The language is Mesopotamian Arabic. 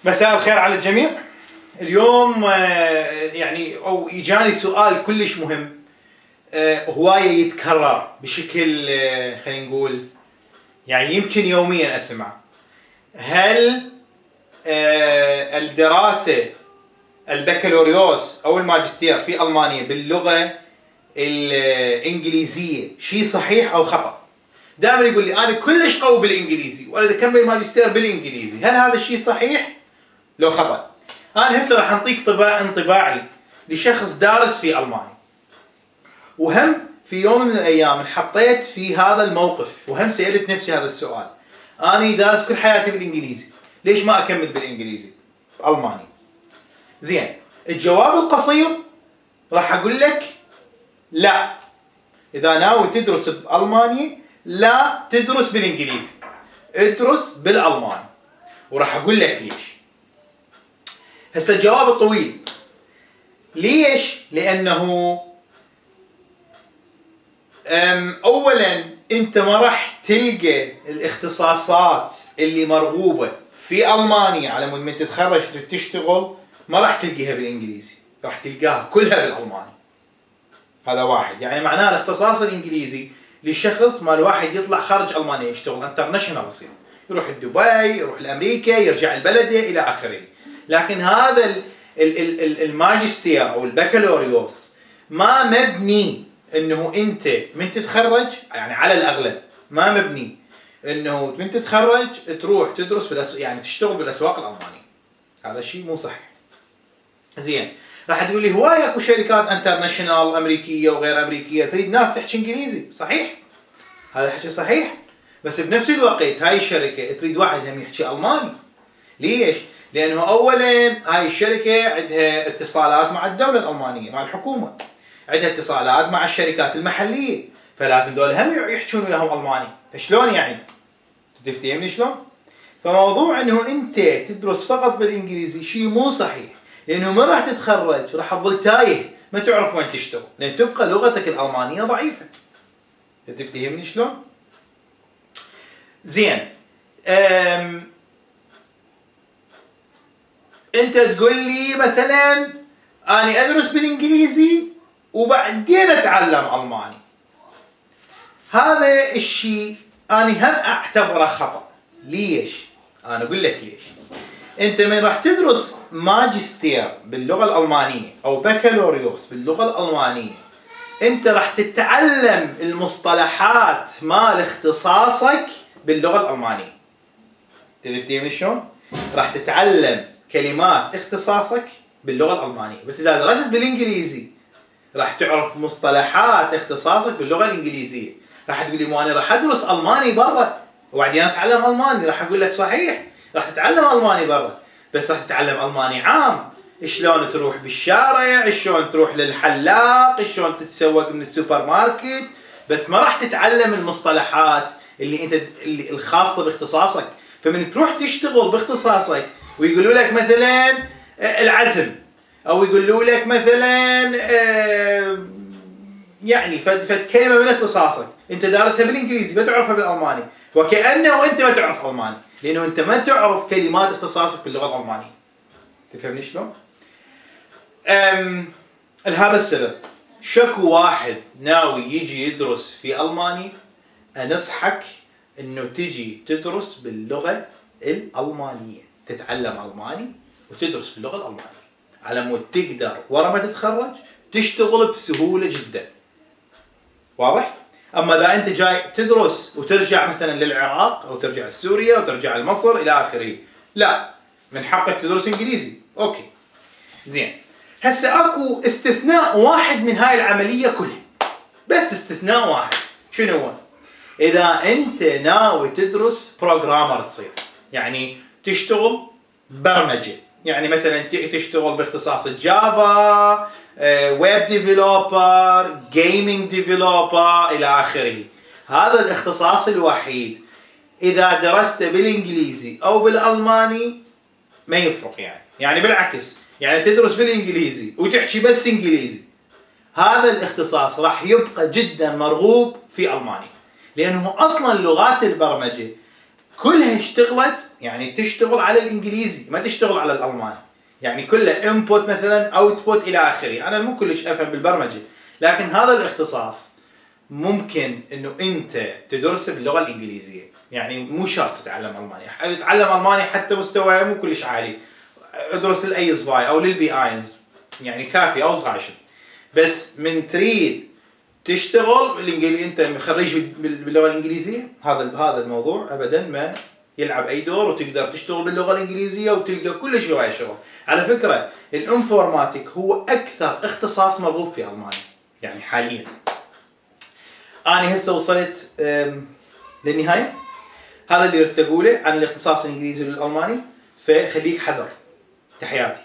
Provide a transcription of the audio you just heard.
مساء الخير على الجميع. اليوم او اجاني سؤال كلش مهم، هواية يتكرر بشكل خلينا نقول يعني يمكن يوميا اسمع. هل الدراسة البكالوريوس او الماجستير في المانيا باللغة الانجليزية شيء صحيح او خطأ؟ دائما يقول لي انا كلش قوي بالانجليزي واريد اكمل ماجستير بالانجليزي، هل هذا الشيء صحيح لو خطأ؟ انا هسه راح اعطيك انطباعي لشخص دارس في المانيا، وهم في يوم من الايام انحطيت في هذا الموقف وهم سألت نفسي هذا السؤال. انا دارس كل حياتي بالانجليزي، ليش ما اكمل بالانجليزي الماني؟ زين، الجواب القصير راح اقول لك لا، اذا ناوي تدرس بالماني لا تدرس بالانجليزي، ادرس بالالماني، وراح اقول لك ليش. هسه الجواب الطويل. ليش؟ لانه اولا انت ما راح تلقى الاختصاصات اللي مرغوبه في المانيا على مود من تتخرج تشتغل، ما راح تلقيها بالانجليزي، راح تلقاها كلها بالالماني. هذا واحد، يعني معناه الاختصاص الانجليزي لشخص ما الواحد يطلع خارج المانيا يشتغل انترناشونال، يصير يروح دبي، يروح لامريكا، يرجع لبلده الى اخره. لكن هذا الماجستير او البكالوريوس ما مبني انه انت من تتخرج، يعني على الاغلب ما مبني انه من تتخرج تروح تدرس يعني تشتغل بالاسواق الالمانيه. هذا الشيء مو صحيح. زين، راح تقول لي هواي اكو شركات انترناشونال امريكيه وغير امريكيه تريد ناس تحكي انجليزي، صحيح؟ هذا حكي صحيح، بس بنفس الوقت هاي الشركه تريد واحد هم يحكي الماني. ليش؟ لانه اولا هاي الشركه عندها اتصالات مع الدوله الالمانيه، مع الحكومه، عندها اتصالات مع الشركات المحليه، فلازم دول هم يحكون وياهم الماني. فشلون يعني؟ تفتهمني شلون؟ فموضوع انه انت تدرس فقط بالانجليزي شيء مو صحيح، لانه ما راح تتخرج راح تظل تايه، ما تعرف وين تشتغل، لان تبقى لغتك الالمانيه ضعيفه. تفتهمني شلون؟ زين، انت تقول لي مثلا اني ادرس بالانجليزي وبعدين اتعلم الماني. هذا الشيء اني هم اعتبره خطأ. ليش؟ انا اقول لك ليش. انت من راح تدرس ماجستير باللغه الالمانيه او بكالوريوس باللغه الالمانيه، انت راح تتعلم المصطلحات مال اختصاصك باللغه الالمانيه. تفتهمني شلون؟ راح تتعلم كلمات اختصاصك باللغه الالمانيه، بس اذا درست بالانجليزي راح تعرف مصطلحات اختصاصك باللغه الانجليزيه. راح تقول لي مو انا راح ادرس الماني برا وبعدين اتعلم الماني، راح اقول لك صحيح، راح تتعلم الماني برا، بس راح تتعلم الماني عام، شلون تروح بالشارع، شلون تروح للحلاق، شلون تتسوق من السوبر ماركت، بس ما راح تتعلم المصطلحات اللي الخاصه باختصاصك. فمن تروح تشتغل باختصاصك ويقولوا لك مثلا العزم، او يقولوا لك مثلا يعني فد كلمه من اختصاصك انت دارسها بالانجليزي ما تعرفها بالالماني، وكانه انت ما تعرف الماني، لانه انت ما تعرف كلمات اختصاصك باللغه الالمانيه. تفهمني شلون؟ لهذا السبب شكو واحد ناوي يجي يدرس في المانيا، انصحك انه تجي تدرس باللغه الالمانيه، تتعلم الماني وتدرس باللغه الالمانيه على مود تقدر ورا ما تتخرج تشتغل بسهوله جدا. واضح؟ اما اذا انت جاي تدرس وترجع مثلا للعراق او ترجع لسوريا او ترجع لمصر الى اخره، لا، من حقك تدرس انجليزي. اوكي. زين. هسه اكو استثناء واحد من هاي العمليه كلها، بس استثناء واحد. شنو هو؟ اذا انت ناوي تدرس بروجرامر تصير، يعني تشتغل برمجه، يعني مثلا تشتغل باختصاص الجافا، ويب ديفلوبر، جيمنج ديفلوبر الى اخره. هذا الاختصاص الوحيد اذا درسته بالانجليزي او بالالماني ما يفرق، يعني بالعكس، يعني تدرس بالانجليزي وتحكي بس انجليزي، هذا الاختصاص راح يبقى جدا مرغوب في المانيا، لانه اصلا لغات البرمجه كلها اشتغلت يعني تشتغل على الانجليزي ما تشتغل على الالماني. يعني كله انبوت مثلا اوتبوت الى اخره. انا مو كلش افهم بالبرمجه، لكن هذا الاختصاص ممكن انه انت تدرسه باللغه الانجليزيه. يعني مو شرط تتعلم الماني، تتعلم الماني حتى مستوى مو كلش عالي، ادرس للاي صباي او للبي اينز يعني كافي او صغاشر. بس من تريد تشتغل بالانجليزي انت خريج باللغه الانجليزيه، هذا الموضوع ابدا ما يلعب اي دور، وتقدر تشتغل باللغه الانجليزيه وتلقى كل شيء هواي شغل. على فكره الانفورماتيك هو اكثر اختصاص مرغوب في المانيا يعني حاليا. انا هسه وصلت للنهايه. هذا اللي اريد اقوله عن الاختصاص الانجليزي والالماني، فخليك حذر. تحياتي.